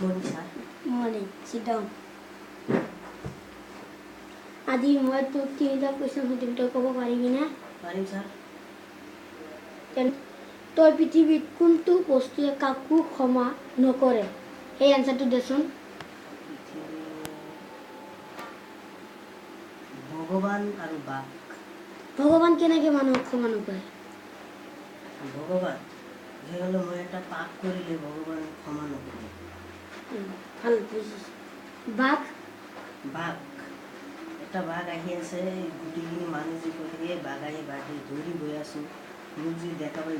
Morning sir. Morning, sit down. আজি মই তোক তিনিটা কুৱেশ্যন সুধিম, তই ক'ব পাৰিবিনে? পাৰিম ছাৰ। তই পৃথিৱীত কোনটো বস্তুৱে কাকো ক্ষমা নকৰে, সেই এনচাৰটো দেচোন। ভগৱান আৰু বাঘ। ভগৱান কেনেকৈ মানুহক ক্ষমা নকৰে? ভগৱান যেনেহ'লে মই এটা পাপ কৰিলে ভগৱান ক্ষমা নকৰে। ভাল বুজিছ। বাঘ? বাঘ, এটা বাঘ আহি আছে, গোটেইখিনি মানুহ যি কৈ থাকে বাঘ আহি বাঘ আহি দৌৰি গৈ আছোঁ, মোক যি দেখা পাই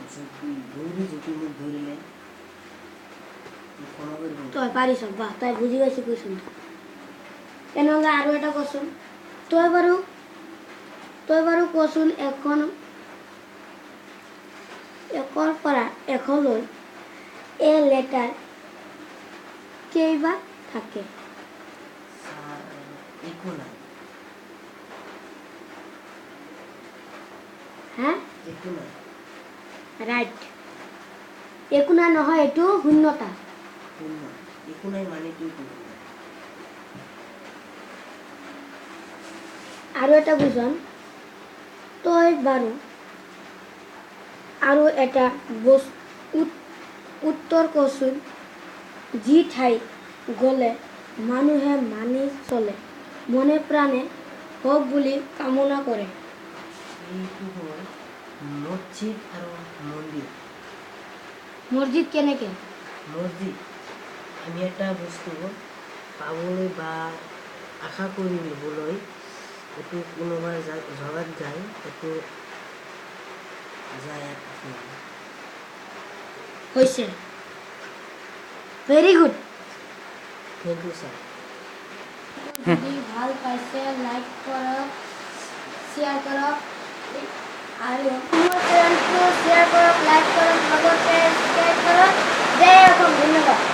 দৌৰি জুপি মোক ধৰিলে, ক্ষমা কৰিব। তই পাৰিছ, বাহ, তই বুজি পাইছ কুৱেশ্যনটো। তেনেহ'লে আৰু এটা কচোন, তই বাৰু কচোন, একৰ পৰা এশলৈ এ লেটাৰ কেইবা থাকে? ছাৰ, একো নাই। হা? একো নাই। ৰাইট, একো নাই নহয়, এইটো শূন্যতা। শূন্য, একো নাই মানেটো শূন্য। আৰু এটা কুৱেশ্যন, তই বাৰু আৰু এটা উত্তৰ কচোন, যি ঠাইত গ'লে মানুহে মানি চলে, মনে প্ৰাণে হওক বুলি কামনা কৰে? এইটো হ'ল মছজিদ আৰু মন্দিৰ। মছজিদ কেনেকৈ? মছজিদ, আমি এটা বস্তু পাবলৈ বা আশা কৰি ল'বলৈ এইটো কোনোবা জেগাত যায়, এইটো যায়। হৈছে, very good. Thank you sir. যদি ভাল পাইছে লাইক কৰক, শ্বেয়াৰ কৰক আৰু মোৰ চেনেলটো শ্বেয়াৰ কৰক, লাইক কৰক, লগতে ছাবস্ক্ৰাইব কৰক। জয় অসম, ধন্যবাদ।